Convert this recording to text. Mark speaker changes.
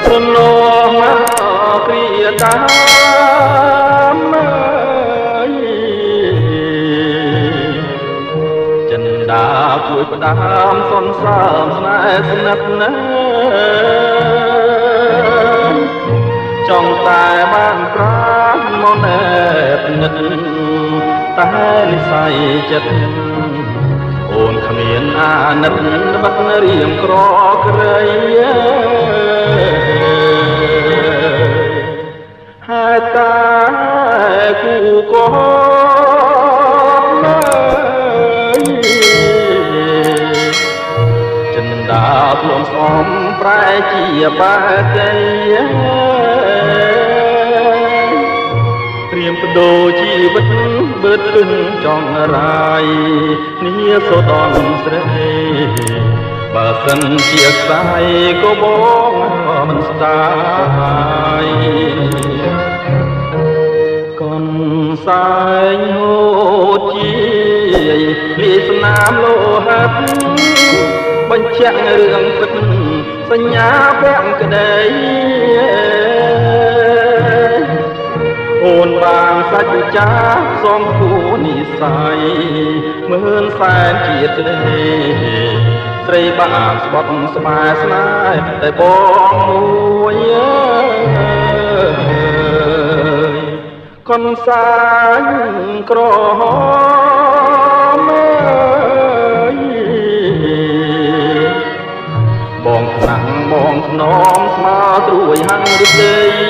Speaker 1: ព្រនមកគ្រាតាមចិនដា ជួយផ្ដាមសនសើមស្នេហ៍ស្និទ្ធណា ចង់តែបានប្រាជ្ញមកណែបនិត តែនិស័យចិត្តអូនគ្មានអាណិត បាត់រៀមក្រក្រៃ ហេតុតែគូកលើយចិនដា ខ្លួនស្អំប្រែជាបាកី ត្រៀមបដូរជីវិត បឺតពឹងចង់រាយនីសូដនស្រី បើសិនជាខ្សែក៏បងមិនស្ដាយ កុនសែងហូតជាលីស្នាមលោហិត បញ្ជាក់រឿងពិតសញ្ញាពាក់ក្តី អូនបានសច្ចចាសំគូនិស័យ មឿនសែនជាតិក្តី ស្រីបានស្បត់ស្បែស្នេហ៍តែបងមួយកុនសាញក្រហមអើយ បងថ្នាំងបងថ្នមស្មើត្រួយហាំងឬទេ